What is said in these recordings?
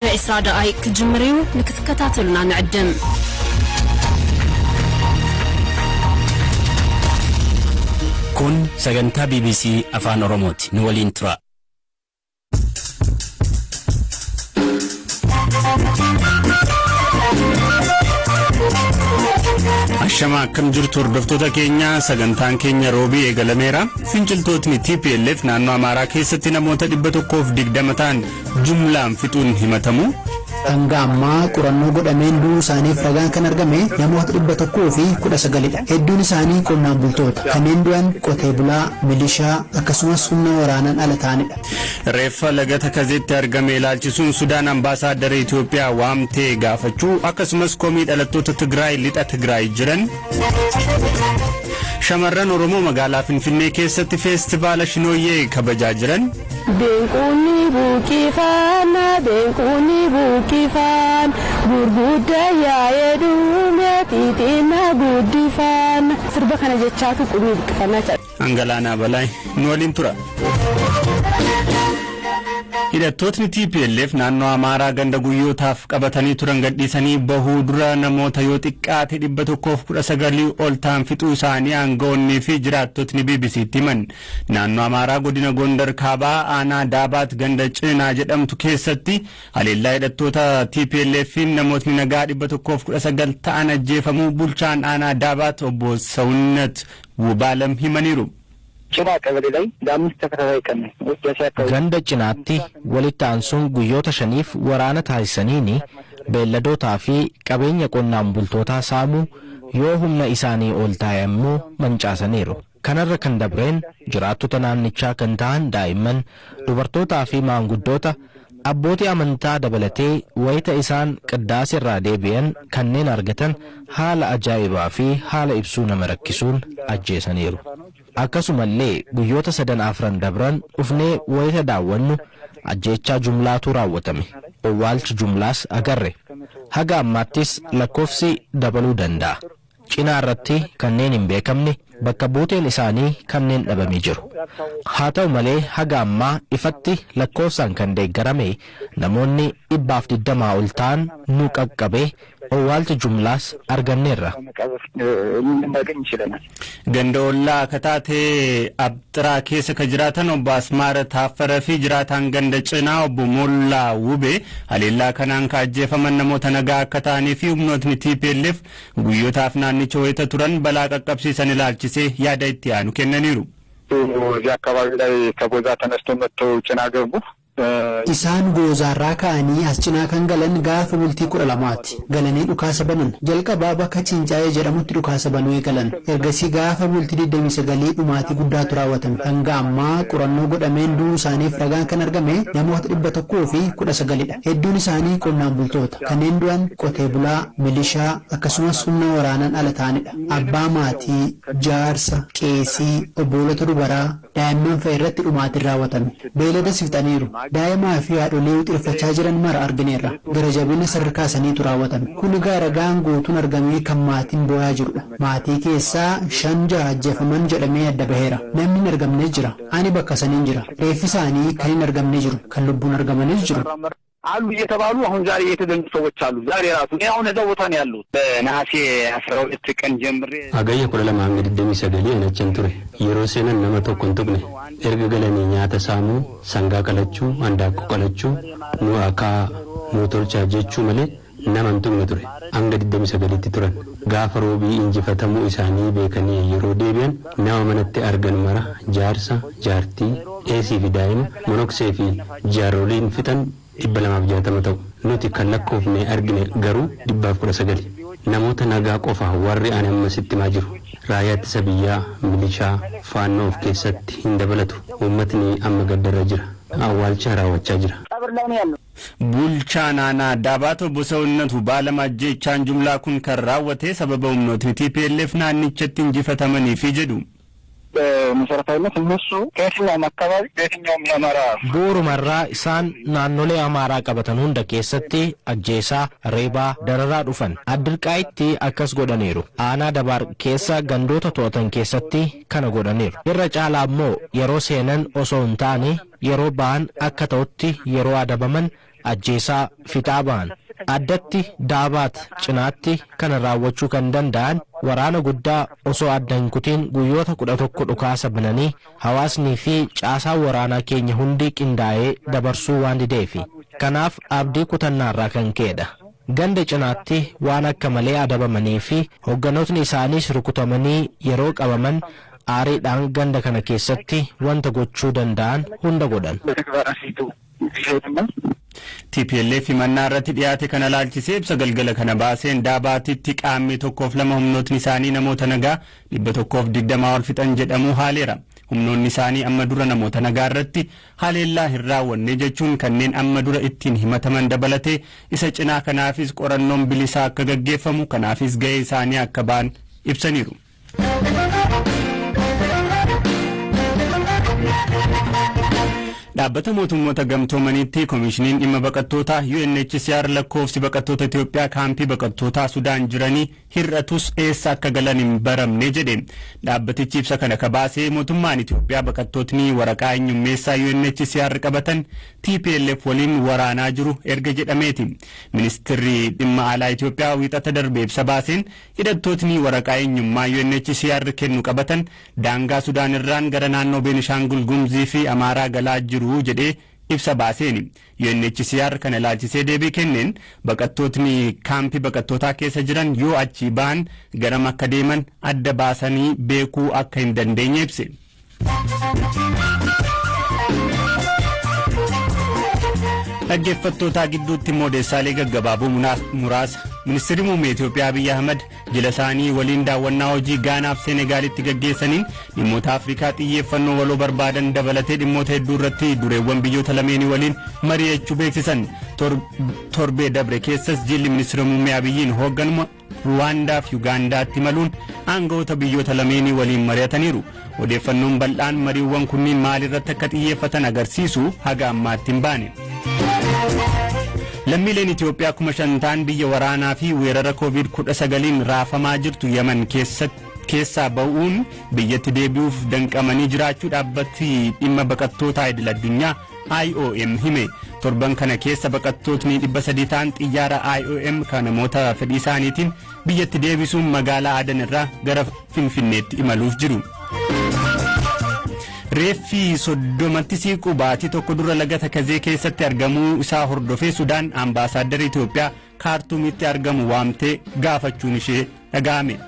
ብ20 ደቓይቅ ክጅምር እዩ፣ ንክትከታተሉና ንዕድም። Kun sagantaa BBC Afaan Oromooti. Nu waliin tura. Ashama, akkam jirtu hordoftoota keenya? Sagantaan keenya roobii eegalameera. Finciltootni TPLF naannoo Amaaraa keessatti namoota 120 ta'an jumlaan fixuun himatamu. Hanga ammaa qorannoo godhameen du'uu isaaniif ragaan kan argame namoota 119dha. Hedduun isaanii qonnaan bultoota. Kanneen du'an qotee bulaa, milishaa akkasumas humna waraanaan ala ta'anidha. Reeffa laga Takazeetti argame ilaalchisuun Sudaan ambaasaaddara Itoophiyaa waamtee gaafachuu, akkasumas komii dhalattoota Tigraay lixa Tigraay jiran. Shamarran Oromoo magaalaa Finfinnee keessatti feestivaala Shinooyyee kabajaa jiran. Beenquunni buqqifaan, beenquunni buqqifaan, gurguddaa yaa'ee dhume xixiqqaa guddifaan. Sirba kana jechaatu qumii buqqifannaa jedha. Angalaanaa Balaay nu waliin tura. Hidhattootni TPLF naannoo Amaaraa ganda guyyootaaf qabatanii turan gadhiisanii bahuu dura namoota yoo xiqqaate 119 ol ta'an fixuu isaanii aangawoonnii fi jiraattotni BBCtti himan. Naannoo Amaaraa godina Gondar Kaabaa aanaa Daabaat ganda Cinaa jedhamtu keessatti haleellaa hidhattoota TPLF'n namootni nagaa 119 ta'an ajjeefamuu bulchaan aanaa Daabaat obbo Sawunnat Wubaalam himaniiru. ጭና ቀበሌ ላይ ለአምስት ተከታታይ ቀን ውጊያ ሲያካሂዱ Ganda Cinaatti walitti aansuun guyyoota shaniif waraana taasisaniini beelladootaa fi qabeenya qonnaan bultootaa saamuu, yoo humna isaanii ol ta'e ammoo mancaasaniiru. Kanarra kan dabreen jiraattota naannichaa kan ta'an daa'imman, dubartootaa fi maanguddoota, abbootii amantaa dabalatee wayita isaan qiddaasa irraa deebi'an kanneen argatan haala ajaa'ibaa fi haala ibsuu nama rakkisuun ajjeesaniiru. Akkasumallee guyyoota sadan afran dabran dhufnee wayita daawwannu ajjeechaa jumlaatu raawwatame. Owwaalchi jumlaas agarre. Haga ammaattis lakkoofsi dabaluu danda'a. Cinaa irratti kanneen hin beekamne, bakka buuteen isaanii kanneen dhabamee jiru. Haa ta'u malee haga ammaa ifatti lakkoofsaan kan deeggarame namoonni 120 ol ta'an nu qaqqabee, owwaalcha jumlaas arganneerra. ልናገኝ ችለናል። Ganda ollaa akka taatee Abxiraa keessa ka jiraatan obbo Asmaara Taaffara fi jiraataan ganda Cinaa obbo Mollaa Wube haleellaa kanaan ka ajjeefaman namoota nagaa akka ta'anii fi humnootni TPLF guyyootaaf naannicha wayita turan balaa qaqqabsiisan ilaalchisee yaada itti aanu kennaniiru. እዚህ አካባቢ ላይ ከጎዛ ተነስቶ መጥተው ጭና ገቡ። Isaan Goozaarraa ka'anii as Cinaa kan galan gaafa bultii 12ti. Galanii dhukaasa banan. Jalqabaa bakka Cincaa'ee jedhamutti dhukaasa banuu eegalan. Ergasii gaafa bultii 29 dhumaatii guddaatu raawwatame. Hanga ammaa qorannoo godhameen du'uu isaaniif ragaan kan argame namoota 119dha. Hedduun isaanii qonnaan bultoota. Kanneen du'an qotee bulaa, milishaa akkasumas humna waraanaan ala ta'anidha. Abbaa maatii, jaarsa, qeesii, obboolota dubaraa, daa'imman fa'a irratti dhumaatiin raawwatame. Beeyladas fixaniiru. Daa'imaa fi haadholii wixirfachaa jiran mara argineerra. Gara jabina sadarkaa saniitu raawwatame. Kun egaa ragaan guutuun argamee kan maatiin boo'aa jirudha. Maatii keessaa shan jaha ajjeefaman jedhamee adda baheera. Namni hin argamne jira. Ani bakka saniin jira. Reeffi isaanii kan hin argamne jiru. Kan lubbuun argamanis jiru. አሉ እየተባሉ አሁን ዛሬ የተገኙ ሰዎች አሉ። ዛሬ ራሱ እኔ አሁን እዛው ቦታ ነው ያሉት። በነሐሴ 12 ቀን ጀምሬ Hagayya 12 hanga 29 anachan ture. Yeroo seenan nama tokko hin tuqne. Erga galanii nyaata saamuu, sangaa qalachuu, handaaqqoo qalachuu, nu akaa nu tolchaa jechuu malee nama hin tuqne ture. Hanga 29tti turan. Gaafa roobii injifatamuu isaanii beekanii yeroo deebi'an nama manatti argan mara, jaarsa, jaartii, dheesii fi daa'ima, monoksee fi jaaroliin fixan 260 ta'u. Nuti kan lakkoofne argine garuu 119. Namoota nagaa qofa warri ani amma sitti himaa jiru. Raayyaa ittisa biyyaa, milishaa, faannoo of keessatti hin dabalatu. Uummatni amma gaddarra jira. Awwaalcha raawwachaa jira. ቀብር ላይ ነው ያለው። Bulchaan aanaa Daabaat obbo Sawunnatu Baalama ajjeechaan jumlaa kun kan raawwate sababa humnootni TPLF naannichatti injifatamaniifi jedhu. በመሰረታዊነት እነሱ ከየትኛውም አካባቢ በየትኛውም የአማራ Bu'uurumarraa isaan naannolee Amaaraa qabatan hunda keessatti ajjeesaa, reebaa, dararaa dhufan. Addirqaayitti akkas godhaniiru. Aanaa Dabaar keessa gandoota to'atan keessatti kana godhaniiru. Irra caalaa immoo yeroo seenan osoo hin taane yeroo ba'an akka ta'utti yeroo adabaman Ajjeesaa fixaa ba'an. Addatti Daabaat cinaatti kana raawwachuu kan danda'an waraana guddaa osoo adda hin kutiin guyyoota 11 dhukaasa bananii hawaasnii fi caasaan waraanaa keenya hundi qindaa'ee dabarsuu waan dideefi. Kanaaf abdii kutannaarraa kan ka'edha. Ganda cinaatti waan akka malee adabamanii fi hoogganootni isaaniis rukutamanii yeroo qabaman aariidhaan ganda kana keessatti wanta gochuu danda'an hunda godhan. TPLF himannaa irratti dhiyaate kana laalchisee ibsa galgala kana baaseen, Daabaatitti Qaammee 1 fi 2 humnootni isaanii namoota nagaa 120 ol fixan jedhamuu haaleera. Humnoonni isaanii amma dura namoota nagaa irratti haleellaa hin raawwanne jechuun, kanneen amma dura ittiin himataman dabalatee isa cinaa kanaafis qorannoon bilisaa akka gaggeeffamu, kanaafis ga'ee isaanii akka ba'an ibsaniiru. Dhaabbata Mootummoota Gamtoomaniitti koomishiniin dhimma baqattootaa UNHCR lakkoofsi baqattoota Itoophiyaa kaampii baqattootaa Sudaan jiranii hir'atus eessa akka galan hin baramne jedhe. Dhaabbatichi ibsa kana kabaasee mootummaan Itoophiyaa baqattootni waraqaa eenyummeessaa UNHCR qabatan TPLF waliin waraanaa jiru erga jedhameeti. Ministeerri dhimma alaa Itoophiyaa Wiixata darbe ibsa baaseen, hidhattootni waraqaa eenyummaa UNHCR kennu qabatan daangaa Sudaan irraan gara naannoo Beenishaangul Gumzii fi Amaaraa galaa jiru jedhee ibsa baaseeni. UNHCR kana ilaalchisee deebii kenneen, baqattootni kaampii baqattootaa keessa jiran yoo achii ba'an garam akka deeman adda baasanii beekuu akka hin dandeenye ibse. Dhaggeeffattootaa, gidduutti immoo odeessaalee gaggabaaboo muraasa. Ministeerri muummee Itoophiyaa Abiyyi Ahmad jila isaanii waliin daawwannaa hojii Gaanaaf Seenegaalitti gaggeessaniin dhimmoota Afrikaa xiyyeeffannoo waloo barbaadan dabalatee dhimmoota hedduu irratti dureewwan biyyoota lameenii waliin mari'achuu beeksisan. Torbee dabre keessas jilli ministeera muummee Abiyyiin hoogganuma Ruwaandaa fi Ugaandaatti imaluun aangawoota biyyoota lameenii waliin mari'ataniiru. Odeeffannoon bal'aan mariiwwan kunniin maalirratti akka xiyyeeffatan agarsiisu haga ammaatti hin baane. Lammiileen Itoophiyaa 5,000 ta'an biyya waraanaa fi weerara COVID-19n raafamaa jirtu Yaman keessaa ba'uun biyyatti deebi'uuf danqamanii jiraachuu dhaabbati dhimma baqattootaa idil addunyaa IOM hime. Torban kana keessa baqattootni 300 ta'an xiyyaara IOM kan namoota fedhii isaaniitiin biyyatti deebisuun magaalaa Adan irraa gara Finfinneetti imaluuf jiru. Reeffi 30tti siiqu baatii tokko dura laga Takazee keessatti argamuu isaa hordofee Sudaan ambaasaaddara Itoophiyaa Kaartuumitti argamu waamtee gaafachuun ishee dhaga'ame.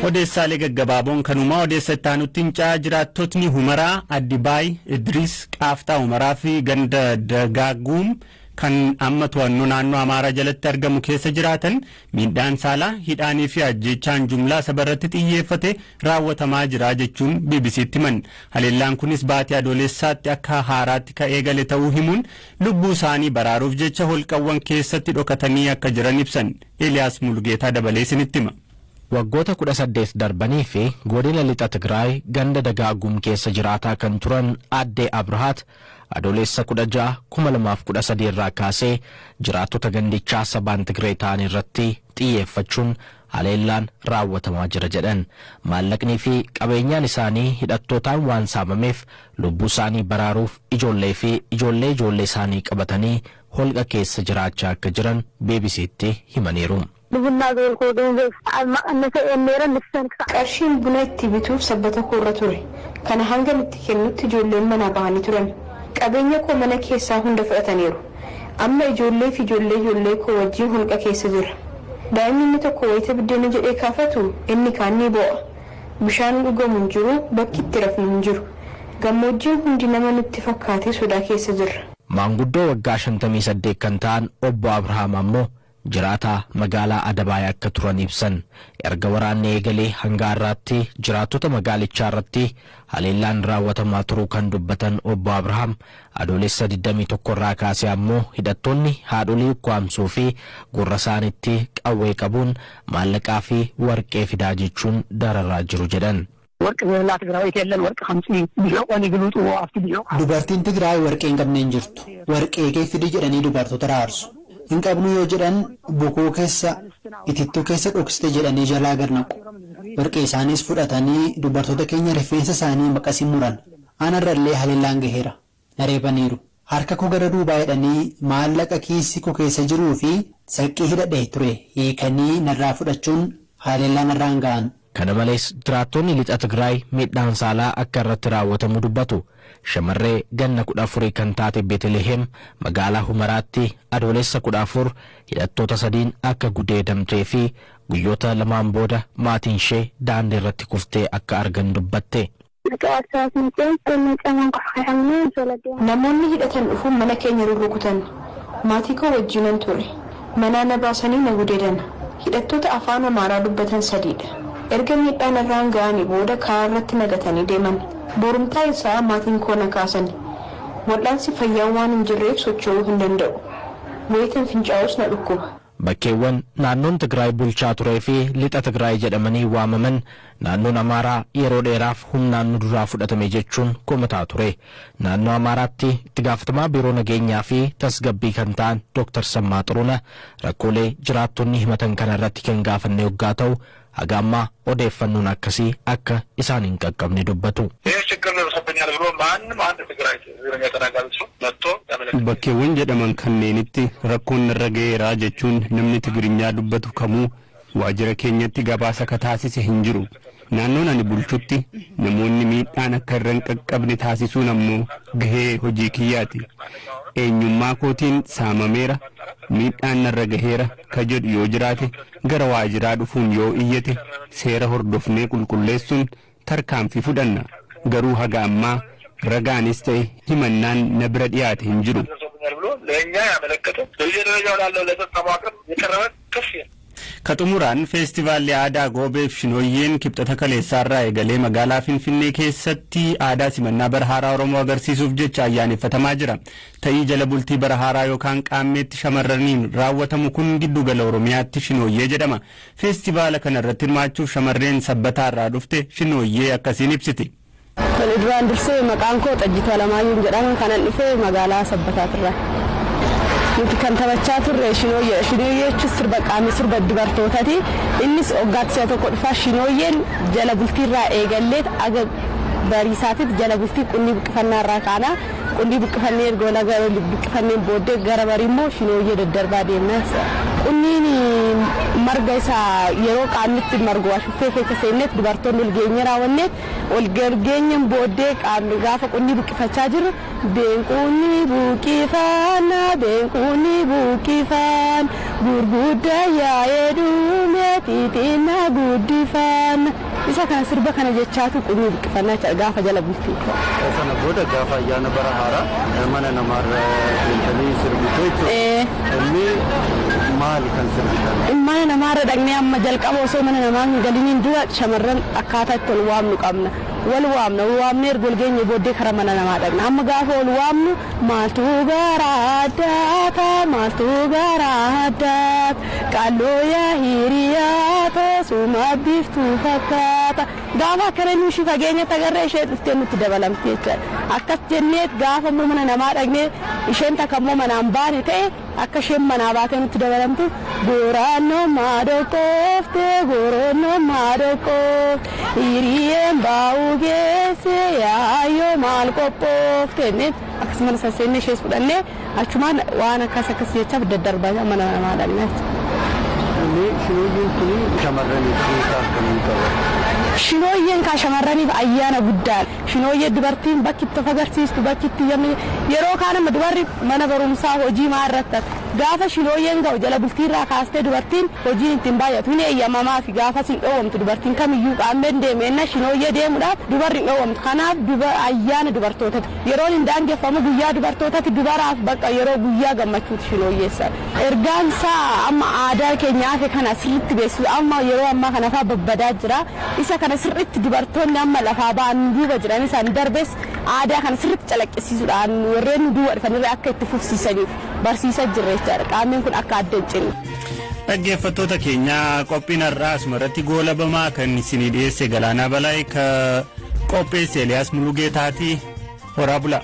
Odeessaalee gaggabaaboon kanumaa. Odeessa itti aanutti hincaa. Jiraattotni Humaraa, Addibaay, Idris, Qaaftaa Humaraa fi ganda Dagaaguum kan amma to'annoo naannoo Amaaraa jalatti argamu keessa jiraatan miidhaan saalaa, hidhaanii fi ajjeechaan jumlaa saba irratti xiyyeeffate raawwatamaa jira jechuun BBCtti himan. Haleellaan kunis baatii Adoolessaatti akka haaraatti ka eegale ta'uu himuun, lubbuu isaanii baraaruuf jecha holqawwan keessatti dhokatanii akka jiran ibsan. Eeliyaas Mulugeetaa dabalee isinitti hima. Waggoota 18 darbanii fi godina Lixa Tigraay ganda Dagaagum keessa jiraataa kan turan Addee Abrahaat, Adoolessa 16, 2013 irraa kaasee jiraattota gandichaa sabaan Tigree ta'an irratti xiyyeeffachuun haleellaan raawwatamaa jira jedhan. Maallaqnii fi qabeenyaan isaanii hidhattootaan waan saamameef lubbuu isaanii baraaruuf ijoollee fi ijoollee ijoollee isaanii qabatanii holqa keessa jiraachaa akka jiran BBCtti himaniiru. Qarshiin buna itti bituuf sabbata koorra ture. Kana hanga itti kennutti ijoolleen manaa bahanii turan. Qabeenya koo mana keessaa hunda fudhataniiru. Amma ijoollee fi ijoollee ijoollee koo wajjin holqa keessa jira. Daa'imni inni tokko wayita biddeena jedhee kaafatu inni kaan ni boo'a. Bishaan dhugamu hin jiru, bakki itti rafnu hin jiru. Gammoojjiin hundi nama nutti fakkaatee sodaa keessa jirra. Maanguddoo waggaa 58 kan ta'an obbo Abrahaam ammoo jiraataa magaalaa Adabaay akka turan ibsan. Erga waraanni eegalee hanga har'aatti jiraattota magaalichaa irratti haleellaan raawwatamaa turuu kan dubbatan obbo Abrahaam, Adoolessa 21 irraa kaasee ammoo hidhattoonni haadholii ukkaamsuu fi gurra isaaniitti qawwee qabuun maallaqaa fi warqee fidaa jechuun dararaa jiru jedhan. ወርቅ ዘላ ትግራዊት የለን ወርቂ ከምፂ ብሕቆን ይግልጥዎ ኣብቲ ብሕቆ። Dubartiin Tigraay warqee hin qabne hin jirtu. Warqee kee fidi jedhanii dubartoota raarsu. Hin qabnu yoo jedhan, bukoo keessa, itittuu keessa dhoksite jedhanii jalaa gad naqu. Warqee isaaniis fudhatanii dubartoota keenya rifeensa isaanii maqasii muran. Anarrallee haleellaan gaheera. Na reebaniiru. Harka koo gara duubaa hidhanii maallaqa kiisii koo keessa jiruu fi saqqii hidhadhee ture hiikanii narraa fudhachuun haleellaa narraan ga'an. Kana malees jiraattonni lixa Tigraay miidhaan saalaa akka irratti raawwatamu dubbatu. Shamarree ganna 14 kan taate Beeteliheem magaalaa Humaraatti Adoolessa 14 hidhattoota sadiin akka gudeedamtee fi guyyoota lamaan booda maatiin ishee daandii irratti kuftee akka argan dubbatte. Namoonni hidhatan dhufuun mana keenya rurrukutan. Maatii koo wajjinan ture. Manaa na baasanii na gudeedan. Hidhattoota afaan Amaaraa dubbatan sadiidha. Erga miidhaan irraan ga'anii booda karaa irratti nagatanii deeman. Borumtaa isaa maatiin koo na kaasan. Wal'aansi fayyaa waan hin jirreef socho'uu hin danda'u. Wayitan fincaa'us na dhukkuba. Bakkeewwan naannoon Tigraay bulchaa turee fi lixa Tigraay jedhamanii waamaman naannoon Amaaraa yeroo dheeraaf humnaan nu duraa fudhatame jechuun komataa ture. Naannoo Amaaraatti itti gaafatamaa biiroo nageenyaa fi tasgabbii kan ta'an Dr. Sammaa Xuruna rakkoolee jiraattonni himatan kana irratti kan gaafanne yoggaa ta'u, haga ammaa odeeffannoon akkasii akka isaan hin qaqqabne dubbatu. ይህ ችግር ደርሶብኛል ብሎ ማንም አንድ ትግራይ ትግርኛ ተናጋሪ ሰው መጥቶ ያመለክታል። Bakkeewwan jedhaman kanneenitti rakkoon narra ga'eeraa jechuun namni Tigirinya dubbatu kamuu waajjira keenyatti gabaasa ka taasise hin jiru. Naannoon ani bulchutti namoonni miidhaan akka irra hin qaqqabne taasisuun ammoo gahee hojii kiyyaati. Eenyummaa kootiin saamameera, miidhaan narra gaheera ka jedhu yoo jiraate gara waajjiraa dhufuun yoo iyyate seera hordofnee qulqulleessuun tarkaanfii fudhanna. Garuu haga ammaa ragaanis ta'e himannaan na bira dhiyaate hin jiru. ደርሶብኛል ብሎ ለእኛ ያመለከተ በየደረጃው ላለው ለጸጥታ መዋቅር የቀረበ ክስ የለም። Ka xumuraan feestivaalli aadaa Goobeef Shinooyyeen Kibxata kaleessaarraa eegalee magaalaa Finfinnee keessatti aadaa simannaa bara haaraa Oromoo agarsiisuuf jecha ayyaaneffatamaa jira. Ta'ii jala bultii bara haaraa yookaan qaammeetti shamarraniin raawwatamu kun giddugala Oromiyaatti Shinooyyee jedhama. Feestivaala kana irratti hirmaachuuf shamarreen Sabbataarraa dhufte Shinooyyee akkasiin ibsiti. Tole, duraan dursee maqaan koo Xajjituu Alamaayyuun jedhama. Kanan dhufe magaalaa Sabbataatirraa. Nuti kan taphachaa turre shinooyyee. Shinooyyee jechuun sirba qaamii, sirba dubartootaati. Innis waggaatti si'a tokko dhufa. Shinooyyeen jala bultiirraa eegallee aga bariisaatitti jala bultii qunnii buqqifannaa irraa kaana. Qunnii buqqifannee erga wal buqqifanneen booddee gara barii immoo shinooyyee daddarbaa deemna. Qunniin marga isaa yeroo qaamnitti margu ashuffee keessa seenneet dubartoonni ol geenye raawwanneet ol geenyeen booddee qaamni gaafa qunnii buqqifachaa jiru beenquunni buqqifaana, beenquunni buqqifaan, gurguddaa yaa'ee dhume xixinnaa guddifaana, isa kana sirba kana jechaatu qunnii buqqifannaa jechaadha gaafa jala bultii. Sana booda gaafa ayyaana bara haaraa mana namaarra deemtanii sirbitu jechuudha. Inni maali kan sirbitan? Mana namaarra dhaqnee amma jalqaba osoo mana namaa hin galiniin dura shamarran akkaataa itti ol waamnu qabna. Wal waamna, wal waamnee erga ol geenye booddee kara mana namaa dhaqna. Amma gaafa ol waamnu, maaltu gara addaata, maaltu gara addaata, qalloo yaa hiriyaata, suma biiftuu fakkaata. Gaafa akkana nu ishii fageenya agarree ishee dhuftee nutti dabalamti jechaadha. Akkas jennee gaafa immoo mana namaa dhaqnee isheen takka immoo manaan baane ta'e akka isheen manaa baatee nutti dabalamtu, goraannoo maadoo koofte, goraannoo maadoo koofte, hiriyyeen baa'uu geesse, yaayyoo maal qophoofte jennee akkasumas sasseennee ishees fudhannee achumaan waan akkas akkas jechaaf daddarbaa mana namaa dhaqna jechuudha. Inni shinooyyeen kun shamarraniif hiika akkamii qaba? Shinooyyeen kan shamarraniif ayyaana guddaadha. Shinooyyee dubartiin bakki itti of agarsiistu, bakki itti yamni yeroo kaan amma dubarri mana barumsaa hojii maa irratti gaafa shinooyyeen ga'u jala bultiirraa kaastee dubartiin hojiin ittiin baay'atu hin eeyyamamaa fi gaafa sin dhoowwamtu dubartiin kamiyyuu qaammeen deemeenna shinooyyee deemuudhaaf dubarri hin dhoowwamtu. Kanaaf ayyaana dubartootati. Yeroon hin daangeffamu, guyyaa dubartootati, dubaraaf bakka yeroo guyyaa gammachuuti shinooyyeessa. Ergaan isaa amma aadaa keenya hafe kana sirriitti beeksisu, amma yeroo ammaa kana fa'aa babbadaa jira. Isa kana sirriitti dubartoonni amma lafaa ba'an duuba jiran isaan darbes aadaa kana sirriitti calaqqisiisuudhaan warreen nu duuba dhufanirra akka itti fufsiisaniif barsiisaa jirra jechaadha. Qaamni kun akka adda hin cinne. Dhaggeeffattoota keenya, qophiin har'aa asuma irratti goolabamaa. Kan isinii dhiyeesse Galaanaa Balaay, ka qopheesse Eliyaas Mulugeetaati. Horaa bula.